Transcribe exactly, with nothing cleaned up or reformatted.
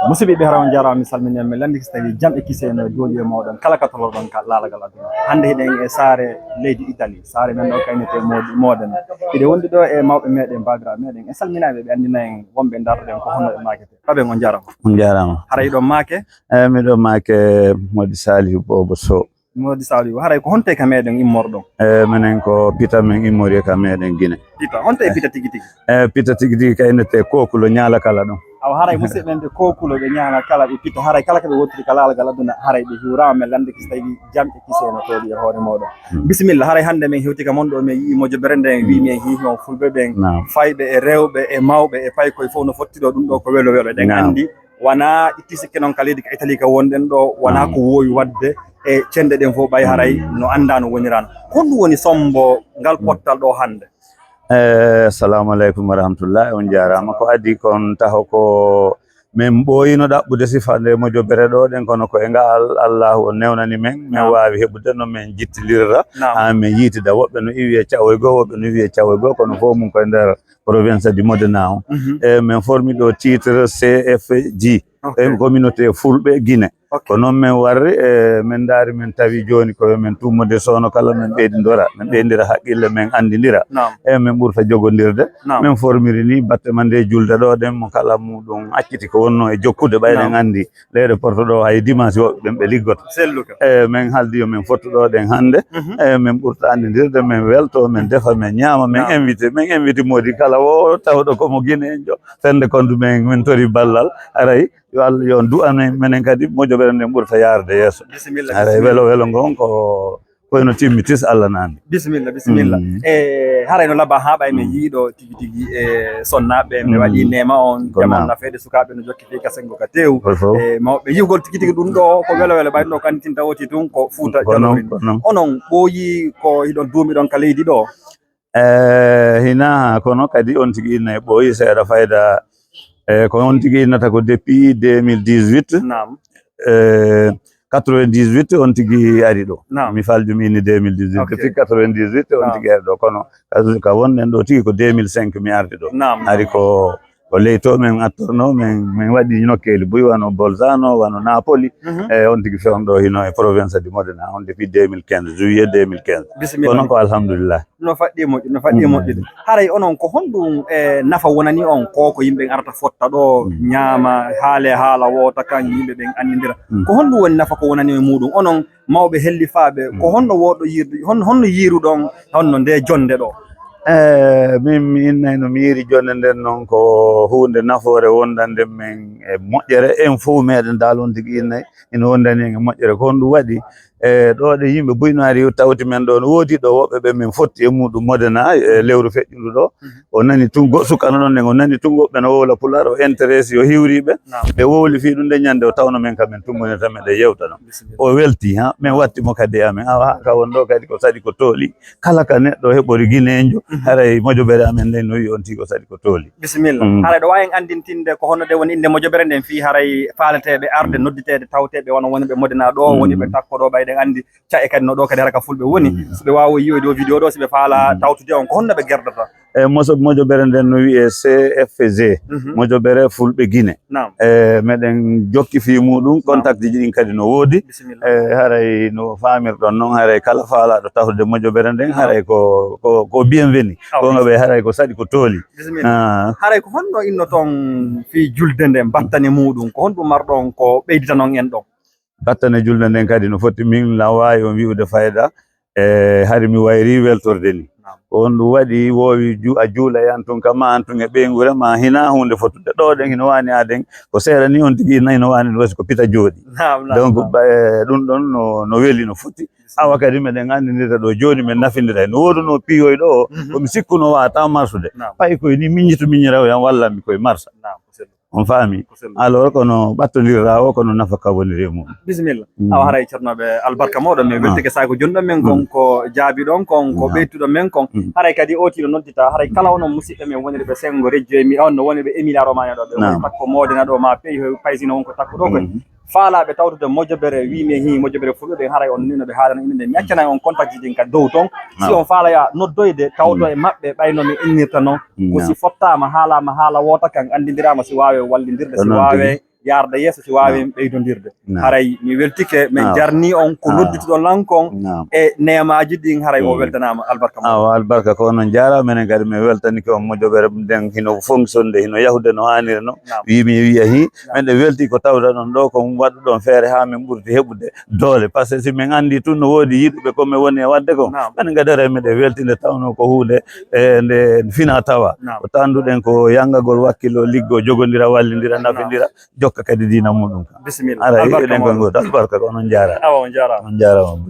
Musidɓe ɓe, hara on jarama, mi salmini on, mi landi so tawi jam e kise no dooli e moɗon kala ka tolorɗon ka laalagal aduna. Hande hiɗen e saare leydi Italie, saare men ɗo kaynete Modi Moden. Hiɗe wondi ɗo e mawɓe meɗen, babiraɓe meɗen, e salminaɓe, ɓe andina en wonɓe darɗen ko honno ɓe makete. Baben, on jarama. On jarama. Hara hiɗon make? Eh, miɗo make Modi Salihu Bobo Sow. Modi Salihu, haray ko honto e ka meɗen immorɗon? Eh, menen ko pita men immori e ka meɗen Gine. Pita, honto e pita tigi tigi? Eh, pita tigi tigi ka innete Kokulo Ñaala Kala ɗon. Awa haray musidɓe men ɓe Kokulo ɓe Ñaala Kala ɓe pita, haray kala ka ɓe wottiri ka laalagal aduna, haray ɓe hiwrama men lande kisi tawi jam e kise no toɗi e hoore moɗon. Hmm. Bisimilla, haray hande men hewti ka mon ɗo, men yii mojobere nden, wi men hihi on fulɓe ɓen, fayɓe e rewɓe e mawɓe e paykoy fof no fotti ɗo, ɗum ɗo ko welo welo. Eɗen andi wona itti sikke noon ka leydi ka Italie ka wonɗen ɗo, wona ko wowi wadde e cenɗe ɗen fof, ɓay haray no annda no wonirano. Honɗum woni sombo ngal pottal ɗo hannde? Eh, assalamu aleykum wa rahmatullah. On jarama. Ko adii kon taho ko men ɓooyino ɗaɓɓude sifa nde mojobere ɗo ɗen, kono ko e ngal Allahu on newnani men, men waawi heɓude no men jittindirra, haa men yiitida. Woɓɓe no iwi e cawoy goo, woɓɓe no iwi e cawoy goo, kono fof mum ko e nder province di Modena on. Mhm. E men formi ɗo titre C F G, e communauté fulɓe Guinée. Ok. Ko noon men warri, e men ndaari, men tawi jooni ko yo men tummude soono kala, men ɓeydindora, men ɓeydira haqqille, men anndindira. Naam. E men ɓurta jogondirde. Naam. Men formiri ni batte ma nde julde ɗo ɗen, mo kala muɗum acciti ko wonno e jokkude, ɓay ɗen anndi leyɗe Porto ɗo hay dimanche woɓɓe ɓen ɓe liggoto. Selluka. E men haldi yo men fottu ɗo ɗen hannde. Mhm. E men ɓurta anndindirde, men welto, men defa, men ñaama, men invité, men invité moodi kala wo tawɗo ko mo Guinée en jo. Fende kondu men, men tori ballal, aray, yo Allah, yo on du'an men, menen kadi mojobere nden ɓurta yaarde yeeso. Bisimilla, haray bisimilla. Welo welo ngon ko, ko eno timmi tis Allah nandi. Bisimilla, bisimilla. Mm. E haray no laba haa ɓay men yiiɗo tigi tigi e sonnaaɓe, ɓe waɗi neema on, jamal nafeede sukaaɓe no jokki fii ka sengo ka tew. E mawɓe yi'ugol tigi tigi ɗum ɗo ko welo welo, ɓay ɗum ɗo kantinta woti tun ko Fuuta Jalori. Onon ɓooyi ko hiɗon duumi ɗon ka leydi ɗo? Eh, hinaa, kono kadi on tigi inna e ɓooyi seeɗa fayda. Eh, ko on tigi innata ko depuis deux mille dix-huit. Naam. Eh, quatre-vingt-dix-huit on tigi ari ɗo. Naam. Mi falju mi inni deux mille dix-huit. Ok. Depuis quatre-vingt-dix-huit on tigi ari ɗo. Kono ka, ka wonɗen ɗo tigi ko deux mille cinq mi ardi ɗo. Naam, naam. Ari ko, ko ley to men attorno, men, men waɗi nokkeeli buy wano Bolzano, wano Napoli. Mhm. Eh, on tigi fewndo hino e province di Modena on depuis deux mille quinze, juillet deux mille quinze. Bisimilla. Kono ko alhamdulillah. No faɗɗi moƴƴude, no faɗɗi moƴƴude. Haray onon, ko honɗum, eh, nafa wonani on ko, ko yimɓe arata fotta ɗo, ñaama, haale haala woota kan, yimɓe ɓen anndindira? Ko honɗum woni nafa ko wonani on e muɗum? Onon mawɓe hellifaaɓe, ko honno woɗɗo yiirde, hon-, honno yiiruɗon honno nde jonde ɗo? Eh, min mi innay no mi yiiri jonde nden non ko huunde nafoore wondande men e moƴƴere. En fof meɗen dal on tigi innay ina wondani en e moƴƴere. Ko honɗum waɗi? E ɗo ɗe yimɓe buy no ari tawti men ɗo, no woodi ɗo woɓɓe ɓe min fotti e muɗum Modena, e lewru feƴƴundu ɗo. Mhm. O nani tun go-, sukano ɗon nden, o nani tun woɓɓe no wowla Pulaar, o intéressé, o hiwri ɓe. Naam. Ɓe wowli fii ɗum nde ñande o tawno men kam min tummonirta men ɗe yewtano. Bisimilla. O welti, ha, min watti mo kadi e amen. Awa, ha ka won ɗo kadi ko saɗi ko tooli. Kala ka neɗɗo heɓori Guinéenjo, mhm, haray mojobere amen nden no wi'i on tigi ko saɗi ko tooli. Bisimilla. Mm. Haray ɗo waawi en anndintinde ko honno nde woni innde mojobere nden fii haray faaleteeɓe arde, mm, nodditeede, tawteeɓe wano woni ɓe Modena ɗo, mm, woni ɓe takko ɗo, ɓay ɗen anndi ca'e kadi no ɗo kadi hara ka fulɓe woni. Mm. So ɓe waawi yi'oyde o vidéo ɗo, si ɓe faala, mm, tawtude on, ko honno ɓe gerdata? E moso-, mojobere nden no wi'e C F G, mhm, mojobere fulɓe Guinée. Naam. E meɗen jokki fii muɗum, naam, contact ji ɗin kadi no woodi. Bisimilla. E haray no faamirɗon non, haray kala faalaaɗo tawde mojobere nden, naam, haray ko, ko, ko bienvenu. Awa. Ko nga ɓe haray ko saɗi ko tooli. Bisimilla. Ah. Haray ko honno innoton fii julde nden, battane muɗum? Ko honɗum marɗon ko ɓeyditanon en ɗon? Battane julde nden kadi no foti, min na waawi on wi'ude fayda, e hari mi wayri weltorde ni. Naam. Ko honɗum waɗi woowi ju-, a juula e an tun, kama an tun e ɓeynguure ma, hina huunde fotude. Ɗo ɗen hino waani aden, ko seeɗa ni on tigi nayi no waani ɗum, wasi ko pita jooɗi. Naam, naam, donc, naam. Ba-, e, ɗum ɗon no, no weli no foti. Bisimilla. Awa kadi meɗen anndindira ɗo jooni, men nafindira. No wooduno piyoy ɗo o, mhm, ko mi sikkuno waata marsude. Naam. Pay koy ni miññitu miññiraw yan wallan mi koye marsa. Naam, ko sellu. On faami? Ko sellu. Alors, kono ɓattondirra o, kono nafa ka woniri e mum. Bisimilla. Mm. Awa, haray ceernooɓe, albarka mooɗon, min, ah, weltike saay ko jonɗon men kon, mm, ko jaabiɗon kon, ko, mm, ɓeytuɗon men kon. Mm. Haray kadi o tino noddita, haray kala onon musidɓe men wonirɓe Sengo Rejjo e mi, on no wonirɓe Emilia Romagna ɗo, ɓe, naam, woni takko Modena ɗo, ma pey, paysino won ko takko ɗo koy. Mm. Faalaaɓe tawtude mojobere, wi men hi mojobere fulɓe ɓen, haray on nino ɓe haalana inde nden. Mi accanay on contact ji ɗin ka dow ton. Si, naam, on faala ya noddoyde, tawto, mm, e maɓɓe, ɓay no mi innirta non. Ko, naam, si fottaama, haalaama haala woota kan, anndindiraama si waawe wallindirde, si waawe yarda yeeso, si waawi ɓeydondirde. Haray mi weltike, min jarni on ko noddutuɗon lan kon e neemaaji ɗin, haray o weltanaama. Albarka mo. Awa, albarka ko onon jaara, menen kadi min weltanike on mojoɓere nden hino fonctionde, hino yahude no haaniri no. Wi mi wiya hi, men ɗe welti ko tawda ɗon ɗo, ko waɗuɗon feere haa min ɓurti heɓude doole. Parce que si min anndi tun no woodi yiɗuɓe ko min woni e waɗde kon, men gadere miɗe weltinde tawno ko huunde e nde fina tawa. Ko tanduɗen ko yangagol wakkilo, liggo, jogondira, wallindira, nafindira, jokka kadi diina muɗum ka. Bisimilla. Ara, albarka hiɗen koye goto, albarka ko onon jaara. Awa, on jaaraama. On jaaraama.